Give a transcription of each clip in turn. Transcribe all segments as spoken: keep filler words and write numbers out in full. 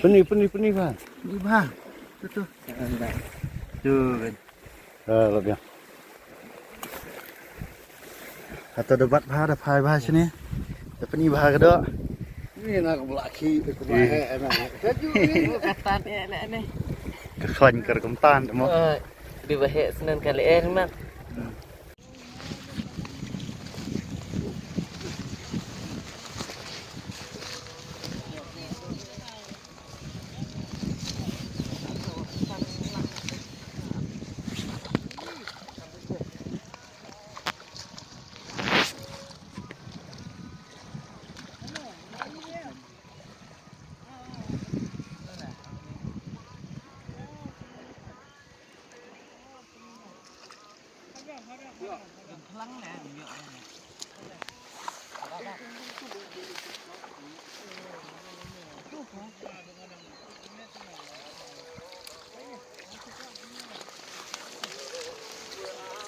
Pynï, pynï, pynï bha. Pynï bha. Tu tu. Tu kan. Ah, lap ïa. Hato da bat bha, da phai bha shane. Da pynï bha ka doh. Ni na ka bla ki, ka bla heh na. Ka ju ni. Ka tan eh leh ni. Ka khlaiñ kar kumtan mo. Di ba heh snen ka leh eh man.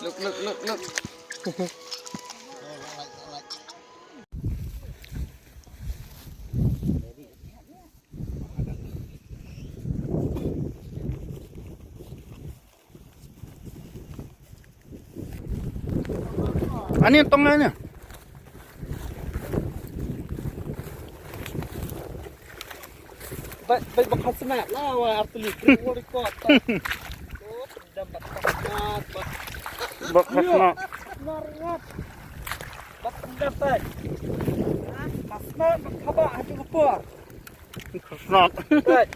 Look, look, look, look. Ani tong ani. Bai, bai, ba khasna la wa artuli kri wori ko ta. Dam ba khasna ba. Ba khasna. Nar ngat. Ba dam bai. Khasna ba khaba haju ko por. Khasna. Bai.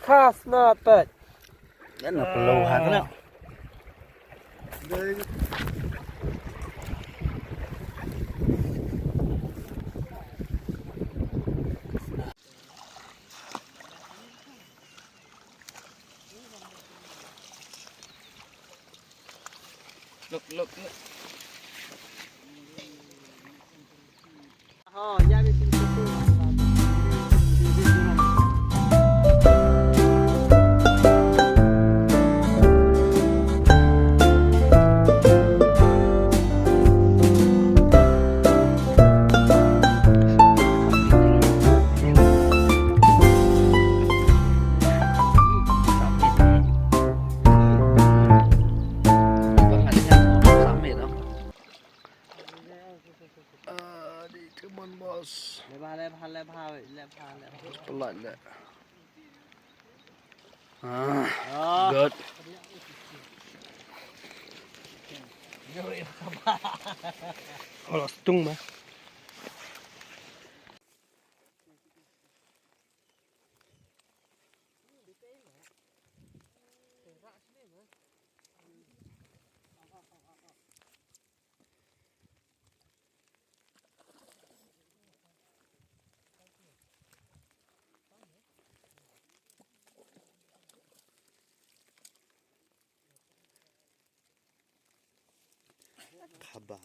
Khasna bai. Yan na pelo ha na. Look, look, look. Ah, di, come on, boss. Lebha, lebha, lebha, lebha, lebha. Pelan deh. Ah, good. Kalau stung mah. Khaba.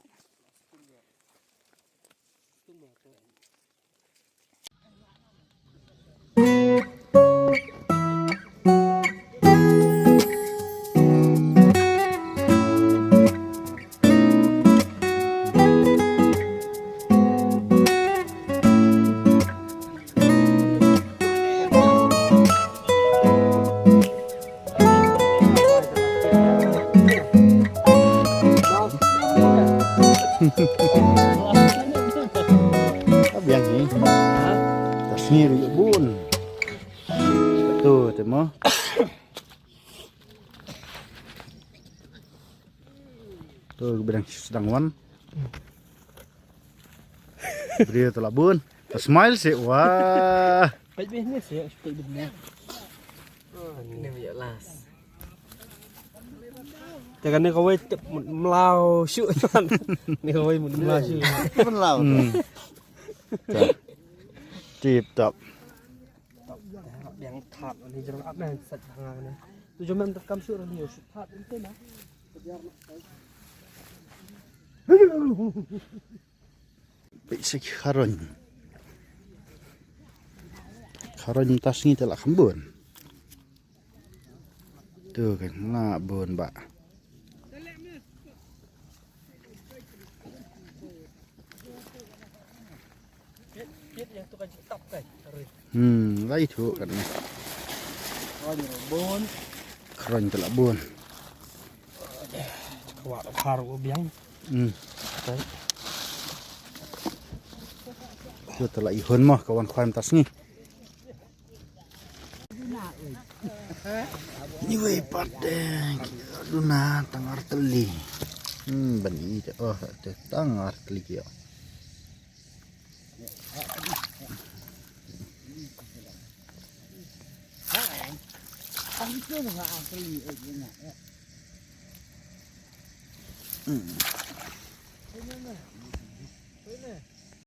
Ka biang hi. Ka sngi ri bun. Tu te mo. Tu ka biang sdang wan. Briew te la bun. Ta smile seh, wah. Peit beit ne seh, peit beit ne. Ni ïa last. Te kane kawei tip mut mlaw shuh. Ni kawei mut mlaw shuh. Mlaw. Hmm. Ta. Tip top. Biang thap ni jrong ap ne sat hanga ne. Tu jom mem terkam shuh ni shuh thap ni te na. Peit sa ki kharon. Kharon mynta sngi te la kham bun. Tu kan la bun ba. Hmm, lai thu kan ne. Kron te la bun. Kron te la bun. Kwah phar u biang. Hmm. Te. Tu te la i hun mo ka wan khwan tas ni. Ni wei pat de ki duna tang arteli. Hmm, ban i te oh te tang arteli ki.